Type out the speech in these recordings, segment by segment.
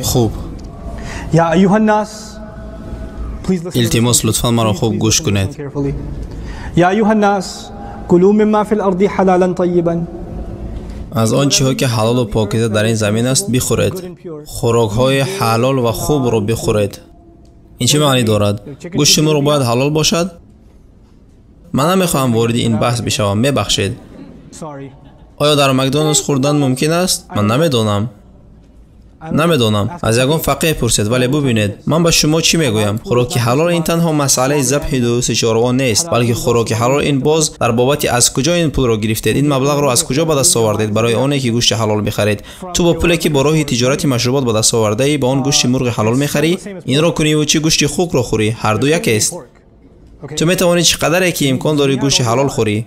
Хуб. Илтимос, лутфан маро хуб гӯш кунед. Аз он чиҳо ки ҳалолу покиза дар ин замин аст бихӯред. Хӯрокҳои ҳалол ва хубро бихӯред. Ин чӣ маънӣ дорад? Гӯшти мурғ бояд ҳалол бошад? Ман намехоҳам вориди ин баҳс бишавам, мебахшед. Оё дар Макдоналдс хӯрдан мумкин аст? Ман намедонам. Намедонам. Аз ягон фақеҳ пурсед, вале бубинед, ман ба шумо чӣ мегӯям? Хӯроки ҳалол ин танҳо масъалаи забҳи дусу чорво нест, балки хӯроки ҳалол ин боз дар бобати аз куҷо ин пулро гирифтед, ин маблағро аз куҷо ба даст овардед барои оне ки гӯшти ҳалол бихаред. Ту бо пуле ки бо роҳи тиҷорати машрубот ба даст овардаӣ, ба он гӯшти мурғи ҳалол мехарӣ? Инро куниву чӣ гӯшти хукро хӯрӣ, ҳар ду якест. Ту метавонӣ чӣ қадаре ки имкон дорӣ гӯшти ҳалол хӯрӣ.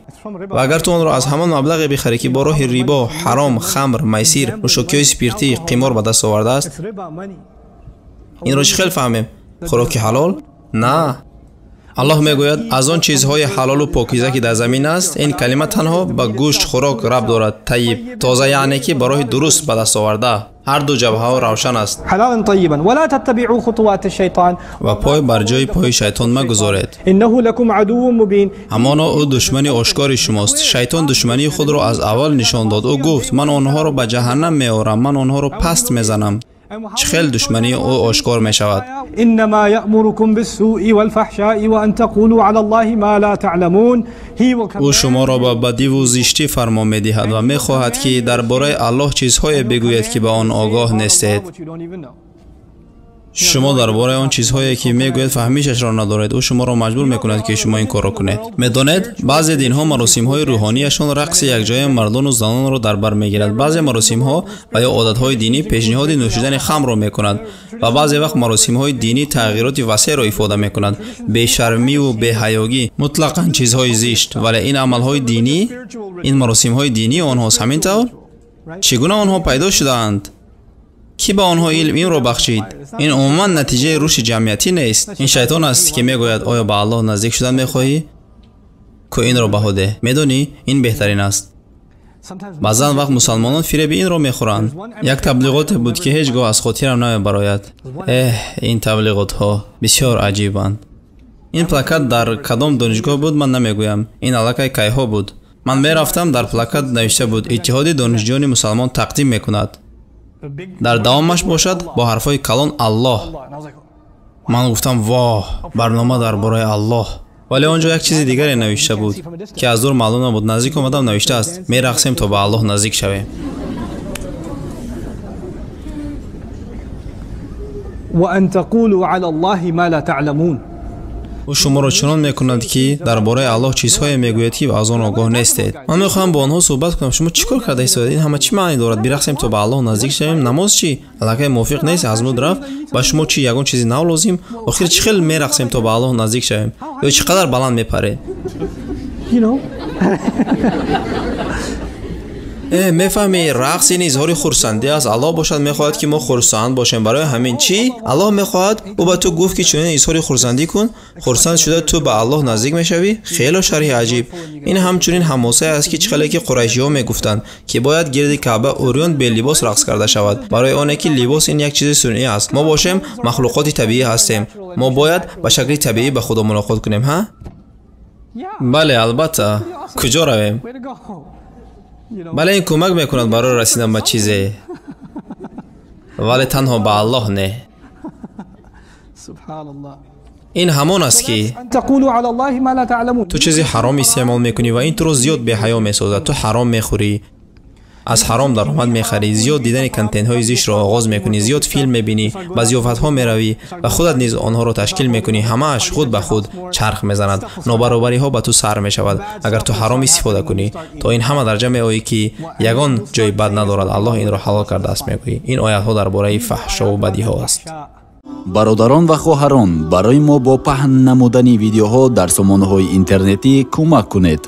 Ва агар ту онро аз ҳамон маблағе бихарӣ ки бо роҳи рибо, ҳаром, хамр, майсир, нӯшокиҳои спиртӣ, қимор ба даст овардааст, инро чӣ хел фаҳмем? Хӯроки ҳалол? На. Аллоҳ мегӯяд аз он чизҳои ҳалолу покиза ки дар замин аст, ин калима танҳо ба гӯшт хӯрок рабт дорад. Тайиб, тоза, яъне ки ба роҳи дуруст ба даст оварда. Ҳар ду ҷабҳаҳо равшан аст. Ва пой бар ҷои пои шайтон магузоред. Ҳамоно ӯ душмани ошкори шумост. Шайтон душмании худро аз аввал нишон дод. Ӯ гуфт ман онҳоро ба ҷаҳаннам меорам, ман онҳоро паст мезанам. Чӣ хел душмании ӯ ошкор мешавад? Ӯ шуморо ба бадиву зиштӣ фармон медиҳад ва мехоҳад ки дар бораи Аллоҳ чизҳое бигӯед ки ба он огоҳ нестед. Шумо дар бораи он чизҳое ки мегӯед фаҳмишашро надоред. Ӯ шуморо маҷбур мекунад ки шумо ин корро кунед. Медонед, баъзе динҳо маросимҳои рӯҳонияшон рақси якҷояи мардону занонро дар бар мегирад. Баъзе маросимҳо ва ё одатҳои динӣ пешниҳоди нӯшидани хамрро мекунад ва баъзе вақт маросимҳои динӣ тағйироти васеъро ифода мекунанд. Бешармиву беҳаёгӣ, мутлақан чизҳои зишт. Вале ин амалҳои динӣ, ин маросимҳои динии онҳост, ҳамин тавр? Чӣ гуна онҳо пайдо шудаанд? Кӣ ба онҳо илм инро бахшид? Ин умуман натиҷаи рушди ҷамъиятӣ нест. Ин шайтон аст ки мегӯяд оё ба Аллоҳ наздик шудан мехоҳӣ? Ку инро баҳо деҳ. Медонӣ, ин беҳтарин аст. Баъзан вақт мусалмонон фиреби инро мехӯранд. Як таблиғоте буд ки ҳеҷ гоҳ аз хотирам намебарояд. Эҳ, ин таблиғотҳо бисёр аҷибанд. Ин плакат дар кадом донишгоҳ буд, ман намегӯям. Ин аллакай кайҳо буд. Ман мерафтам, дар плакат навишта буд Иттиҳоди донишҷӯёни мусалмон тақдим мекунад. Дар давомаш бошад бо ҳарфҳои калон Аллоҳ. Ман гуфтам воҳ, барнома дар бораи Аллоҳ. Вале он ҷо як чизи дигаре навишта буд ки аз дур маълум набуд. Наздик омадам, навиштааст мерақсем то ба Аллоҳ наздик шавем. Ӯ шуморо чунон мекунад ки дар бораи Аллоҳ чизҳое мегӯяд ки аз он огоҳ нестед. Ман мехоҳам бо онҳо суҳбат кунам. Шумо чӣ кор карда истодаед? Ин ҳама чӣ маънӣ дорад? Бирақсем то ба Аллоҳ наздик шавем? Намоз чӣ? Аллакай мувофиқ нест, аз муд рафт. Ба шумо чӣ ягон чизи нав лозим? Охир чӣ хел мерақсем то ба Аллоҳ наздик шавем? Ё чӣ қадар баланд мепаред? Мефаҳмӣ, рақс ин изҳори хурсандӣ аст. Аллоҳ бошад мехоҳад ки мо хурсанд бошем. Барои ҳамин чӣ? Аллоҳ мехоҳад. Ӯ ба ту гуфт ки чунин изҳори хурсандӣ кун. Хурсанд шуда ту ба Аллоҳ наздик мешавӣ. Хело шарҳи аҷиб. Ин ҳамчунин ҳамосае аст ки чӣ хеле ки қурайшиҳо мегуфтанд ки бояд гирди Каъба урён белибос рақс карда шавад, барои оне ки либос ин як чизи сунъӣ аст. Мо бошем махлуқоти табиӣ ҳастем. Мо бояд ба шакли табиӣ ба Худо мулоқот кунем, ҳа? Бале, албатта. Куҷо равем? Бале, ин кӯмак мекунад барои расидан ба чизе, вале танҳо ба Аллоҳ не. Ин ҳамон аст ки ту чизи ҳаром истеъмол мекунӣ ва ин туро зиёд беҳаё месозад. Ту ҳаром мехӯрӣ, аз ҳаром даромад мехарӣ, зиёд дидани контентҳои зиштро оғоз мекунӣ, зиёд филм мебинӣ, ба зиёфатҳо меравӣ ва худат низ онҳоро ташкил мекунӣ. Ҳамааш худ ба худ чарх мезанад. Нобаробариҳо ба ту сар мешавад агар ту ҳаром истифода кунӣ. То ин ҳама дарҷа меоӣ ки ягон ҷои бад надорад. Аллоҳ инро ҳалол кардааст, мегӯӣ. Ин оятҳо дар бораи фаҳшову бадиҳо аст. Бародарон ва хоҳарон, барои мо бо паҳн намудани видеоҳо дар сомонаҳои интернетӣ кӯмак кунед.